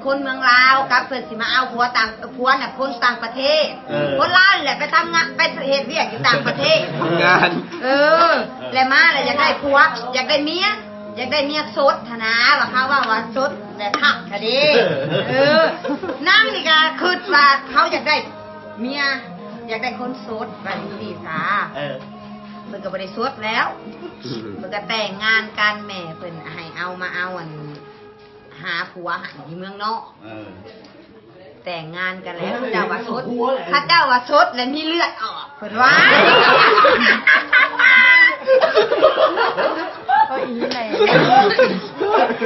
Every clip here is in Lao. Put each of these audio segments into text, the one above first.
ຄົນເມືອງລາວກັບເພິ່ນຊິມາເອົາຜົວຕ່າງ ຜົວນະຄົນຕ່າງປະເທດ ເອີ ຄົນລາວນີ້ແຫຼະໄປທຳງານ ໄປເຮັດວຽກຢູ່ຕ່າງປະເທດ ທຳງານ ເອີ ແລະມາແລ້ວຢາກໄດ້ຜົວ ຢາກໄດ້ເມຍ ຢາກໄດ້ເມຍສົດຫັ້ນນາ ວ່າເຂົາເວົ້າວ່າສົດແລ້ວຄັກຫັ້ນເດ້ ເອີ ນາງນີ້ກະຄິດວ່າເຂົາຢາກໄດ້ເມຍ ຢາກໄດ້ຄົນສົດ ວ່າຈັ່ງຊີ້ຊະ ເອີ ເພິ່ນກະບໍ່ໄດ້ສົດແລ້ວ ເພິ່ນກະແຕ່ງງານກັນ ແມ່ເພິ່ນໃຫ້ເອົາ ມາເອົາອັນ ຫາຜົວໃຫ້ຢູ່ເມືອງນອກ ເອີ ແຕ່ງງານກັນແລ້ວ ເຂົາເຈົ້າວ່າສົດ ເຂົາເຈົ້າວ່າສົດແລ້ວມີເລືອດອອກ ເພິ່ນວ່າ ເອີ ອີ່ຫຼີແຫຼະ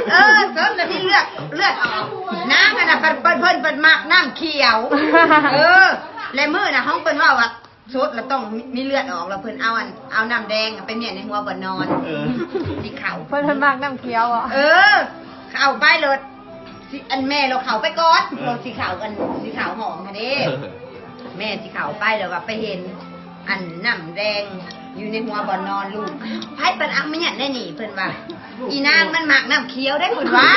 ເອີ ສົດແລ້ວມີເລືອດ ເລືອດອອກ ນາງຫັ້ນນະ ເພິ່ນ ເພິ່ນ ເພິ່ນມັກນ້ຳຂຽວ ເອີ ແລະມື້ນະ ຂອງເພິ່ນເວົ້າວ່າ ສົດລະຕ້ອງມີເລືອດອອກ ລະເພິ່ນເອົາອັນ ເອົານ້ຳແດງໄປມ້ຽນໃນຫົວບ່ອນນອນ ເອີ ຊິເຂົ້າ ເພິ່ນ ເພິ່ນມັກນ້ຳຂຽວບໍ? ເອີ ເຂົ້າໄປໂລດ ຊິ ອັນແມ່ລະເຂົ້າໄປກ່ອນ ເອີ ໂລດຊິເຂົ້າ ອັນຊິເຂົ້າຫ້ອງຫັ້ນເດ້ ເອີ ແມ່ຊິເຂົ້າໄປລະວ່າໄປເຫັນອັນນ້ຳແດງຢູ່ໃນຫົວບ່ອນນອນລູກ ໃຜປານເອົາມ້ຽນໃນນີ້ ເພິ່ນວ່າ ອີນາງມັນມັກນ້ຳຂຽວເດ້ ເພິ່ນວ່າ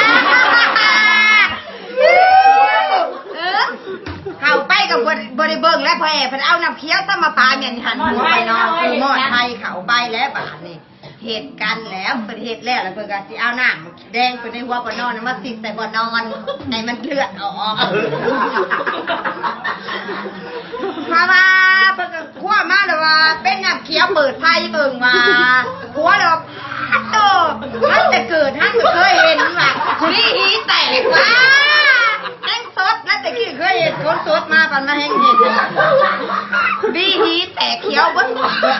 ເອີ ເຂົ້າໄປກະບໍ່ ບໍ່ໄດ້ເບິ່ງແລ້ວ ພໍ່ແອເພິ່ນເອົານ້ຳຂຽວຊະມາປາແມ່ນຫັ້ນ ຫົວບ່ອນນອນ ເອີ ໝອດໄຟເຂົ້າໄປແລ້ວບາດນີ້ ເຮັດກັນແລ້ວ ເພິ່ນເຮັດແລ້ວ ລະເພິ່ນກະຊິເອົານ້ຳແດງໄປໃນຫົວບ່ອນນອນ ມາຊິດໃສ່ບ່ອນນອນ ໃຫ້ມັນເລືອດອອກ ເພາະວ່າເພິ່ນກະ ຜົວມາແລ້ວວ່າເປັນນ້ຳຂຽວ ເປີດໄຟເບິ່ງວ່າ ຜົວແລ້ວວ່າ ປາດໂທ້ ຕັ້ງແຕ່ເກີດຫາກະເຄີຍເຫັນວ່າ ວິຫີແຕກວ່າ ແຮງສົດ ແລ້ວແຕ່ກີ້ເຄີຍເຫັນຄົນສົດມາ ປານມາແຮງເຫັນ ວິຫີແຕກຂຽວເບິດ